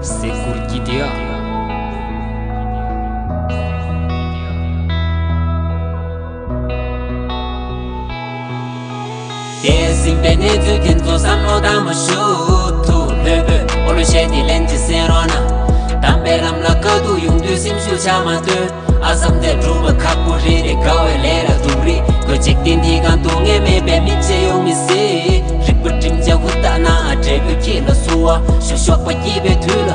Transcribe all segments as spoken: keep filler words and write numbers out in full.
ཟེར་སྐུར་གྱི་དེ་ཡ། དེས་ཟིན་པའི་གནས་ཚུལ་དེ་ཚོ་བསམ་བློ་བཏང་མ་ཞུ། ཐུགས་ལྷོད་པོས་ཨོ་ལོ་བཤད་དེ་ལན་ཅིག་གསན་རོགས་གནང་། དམ་པའི་ལམ་ལ་དཀའ་སྡུག་ཡོང་དུས་སེམས་ཤུགས་ཆག་མ་སྡོད། ཨ་བསམ་དེ་སྒྲུབ་པ་ཁག་པོ་རེད་དེ། དགའ་བའི་ལས་ལ་སྡུག་རེད། ཁོས་འཇིག་རྟེན་འདི་གང་སྡུག་བསྔལ་མེད་པའི་མི་བྱེད་ཡོང་མི་སྲིད། རིག་པ་སྒྲིམ་བྱས་ཧུར་ཐག་གནང་ཨ། འབྲས་བུ་ཁྱེད་ལ་བསུ་བ་ཞུ། གཤོག་པ་སྐྱེས་པའི་དུས་ལ་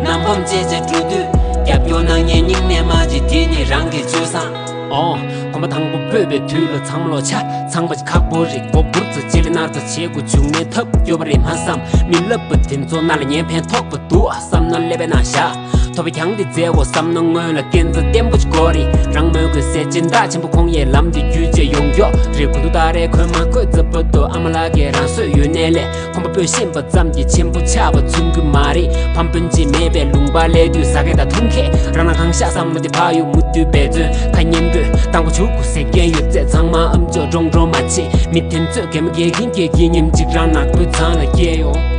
ནམ་ཕམ་བྱས་བྱས་འགྲོ་དུས། རྒྱབ་སྐྱོར་གནང་མཁན་སྙིང་ནས་མ་བརྗེད། དེ་ནི་རང་གི་སྤྱོད་བཟང་། ཨོ། གོམ་པ་དང་པོ་སྤོས་པའི་དུས་ལ་ཚང་མ་ལོག་ཆ། ཚང་མ་ཅིག་ཁག་པོ་རེད། མགོ་འབུར་ཙམ་ལྕེ་ལེ་ནར་ཙམ་བྱེད་དགོས་བྱུང་ནས། ཐབས་སྐྱོ་བ་རེད་མ་བསམ། མི་ལབ་པ་དེ་ཚོ་ནང་ལ་ཉན་ཕན་ཐོགས་པ་འདུག་ཨ་བསམ་ན་ཀླད་པའི་ནང་བཞག་ཐོབ་པའི་གྱང་འདི་མཛད་དགོས་བསམ་ན་སྔོན་ལ་སྐས་འཛེག་བརྟན་པོ་ཅིག་དགོས་རེད། རང་མོས་གུས་སེ་སྦྱིན་བདག་ཆེན་པོ་ཁོང་ཡས་ལམ་འདི་བརྒྱུད་བྱས་ཡོང་མགྱོགས་རེད། གོ་འདུག་ད་རེས་ཁོས་མ་བསྐོས་ཙ་པ་ཏོ་ཨ་མ་ལགས་ཀྱིས་རང་བཟོས་ཡོད་ནའི་ལས། ཁོམ་པ་སྤོས་ཤེས་པ་ཙམ་གྱིས་ཆེན་པོ་ཆགས་པ་མཚོན་གྱི་མ་རེད། ཕམ་སྤུན་མཆེད་མེད་པའི་ལུང་པ་སླེབས་དུས་ཟ་མཁན་དང་འཐུང་མཁན་རང་ལ་གང་ཤ་བསམ་བློ་དེ་ཕར་གཡུག་མུ་མཐུད་འབད་བརྩོན་ཐ་སྙད་པོས་བཏང་པ་བྱུག་དགོས་ཟེར་མཁན་ཡོད་ཚད་ཚང་མ་ཨམ་ཅོག་འགྲོང་འགྲོང་མ་བྱེད། མི་དེ་ཚོས་གད་མོ་བགད་ཀྱིན་བགད་ཀྱིན་ཉིན་གཅིག་རང་ནག་པོའི་ཚང་ལ་སྐྱེལ་ཡོང་།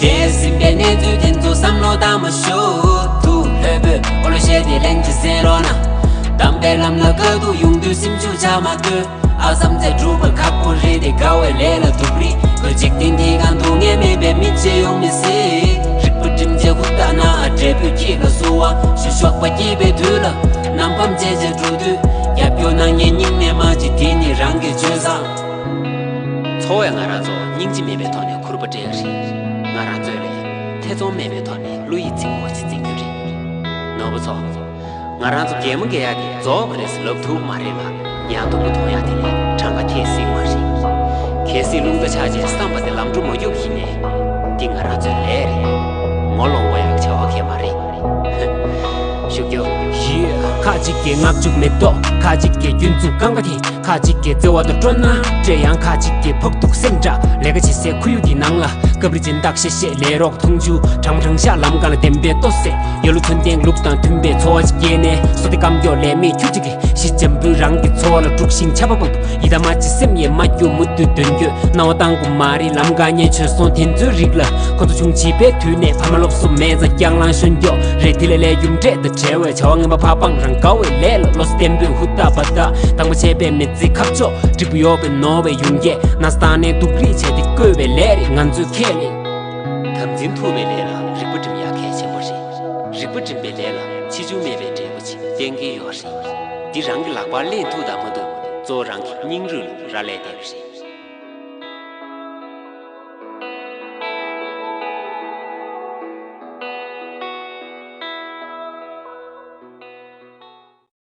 འདས་ཟིན་པའི་གནས་ཚུལ་དེ་ཚོ་བསམ་བློ་བཏང་མ་ཞུ། ཐུགས་ལྷོད་པོས་ཨོ་ལོ་བཤད་དེ་ལན་ཅིག་གསན་རོགས་གནང་། དམ་པའི་ལམ་ལ་དཀའ་སྡུག་ཡོང་དུས་སེམས་ཤུགས་ཆག་མ་སྡོད། ཨ་བསམ་ཚེ་སྒྲུབ་པ་ཁག་པོ་རེད་དེ། དགའ་བའི་ལས་ལ་སྡུག་རེད། ཁོས་འཇིག་རྟེན་འདི་གང་སྡུག་བསྔལ་མེད་པའི་མི་བྱེད་ཡོང་མི་སྲིད། རིག་པ་སྒྲིམ་བྱས་ཧུར་ཐག་གནང་ཨ། འབྲས་བུ་ཁྱེད་ལ་བསུ་བ་ཞུ། གཤོག་པ་སྐྱེས་པའི་དུས་ལ་ནམ་ཕམ་བྱས་བྱས་འགྲོ་དུས། རྒྱབ་སྐྱོར་གནང་མཁན་སྙིང་ནས་མ་བརྗེད། དེ་ནི་རང་གི་སྤྱོད་བཟང་། འཚོ་བས་ང་རང་ཚོ་སྙིང་རྗེ་མེད་པའི་ཐོག་ནས་ཁུར་པོ་སྤྲད་ཀྱི་རེད། ང་རང་ཚོས་ལས་ཐེ་ཚོམ་མེད་པའི་ཐོག་ནས་བློ་ཡིད་ཚིམ་པོ་ཅིག་འཛིན་རྒྱུ་རེད། ནོར་བུ་ཚོ། ང་རང་ཚོ་གད་མོ་བགད་ཡག་གི་རྫོགས་པ་རེད་ཟེར་ལབ་ཐུབ་མ་རེད་ལ། ཡང་སྡུག་པོ་མཐོང་ཡག་དེ་ལས་གྲངས་ཀ་ཁྱད་སྲིད་མ་རེད། གལ་སྲིད་རླུང་རྟ་ཆག་རྗེས་བསམ་པ་དེ་ལམ་འགྲོ་མ་རྒྱུག་ཡིན་ནས། འདི་ང་རང་ཚོའི་ལས་རེད། ངོ་ལོག་འོ་ཡག་བྱ་བ་གལ་མ་རེད། ཞུ་རྒྱུ། ཡིས། ཁ་ཅིག་གིས་ལྔ་བཅུ་མེ་ཏོག་ཁ་ཅིག་གིས་སྐྱོན་འཛུགས་གང་ག་དེ། ཁ་ཅིག་གིས་བརྩེ་བ་དང་སྤྲོ་སྣང་སྤྲད། ཡང་ཁ་ཅིག་གིས་ཕོག་ཐུག་སེམས་སྐྲག་ལས་ཀ་བྱེད་སའི་ཁོར་ཡུག་འདི་ནང་ལ། སྐབས་རེ་སྦྱིན་བདག་ཤེས་ཤེས་ལས་རོགས་མཐོང་ཆུང་། དྲང་མོ་དྲང་བཞག་ལམ་སྒང་ལ་བདེན་པའི་ལྟོ་ཟས། ཡ་ལོ་ཚོན་ལྡན་ལུགས་དང་མཐུན་པའི་འཚོ་བ་ཅིག་སྐྱེལ་ནས། བསོད་བདེ་སྐམ་མགྱོགས་ལས་མེད་ཁྱུ་གཅིག་གིས། གཞི་འཇམ་པོས་རང་གི་འཚོ་བ་ལ་དཀྲུག་ཤིང་ཆར་པ་བབས། ཡི་དམ་མ་ཅི་སེམས་ཡེ་མ་སྐྱོ་མུ་མཐུད་དོན་འཁྱོལ། སྣང་བ་བཏང་དགོས་མ་རེད་ལམ་ཁ་ཉེས་ཆོད་སོང་དེ་ཚོའི་རིགས་ལ། ཁོ་ཚོ་ཆུང་བྱིས་པའི་དུས་ནས་ཕ་མ་སློབ་གསོ་མེད་ཙང་རྒྱང་ལངས་ཤོར་མགྱོགས་རེད། དེ་ལས་ལས་རྒྱུ་འབྲས་དང་བྲལ་བའི་བྱ་བ་ངན་པ་ཕར་སྤངས། རང་དགའ་བའི་ལས་ལ་བློ་རྩེ་བརྟན་པོས་ཧུར་ཐག་པ་ཐག་དང་པོ་བྱས་པའི་མི་ཚེ་ཁ་ཕྱོགས། འགྲིག་པོ་ཡོད་པའི་ནོར་བའི་ཡོང་རྒྱས། ན་ཚ་དང་ནས་སྡུག་རུས་བྱས་ཏེ་བསྐོས་པའི་ལས་རེད། ང་ཚོས་ཁས་ལེན། དམ་འཛིན་ཐུབ་པའི་ལས་ལ་རིག་པ་སྒྲིམ་ཡག་གལ་ཆེན་པོ་རེད། རིག་པ་སྒྲིམ་པའི་ལས་ལ་ཆེ་ཆུང་མེད་པའི་འབྲས་བུ་ཅིག་གཏན་འཁེལ་ཡོད་རེད། འདི་རང་གི་ལག་པར་ལེན་ཐུབ་དང་མ་ཐུབ་གཙོ་བོ་རང་གི་སྙིང་རུས་ལ་རག་ལས་བསྡད་པ་རེད།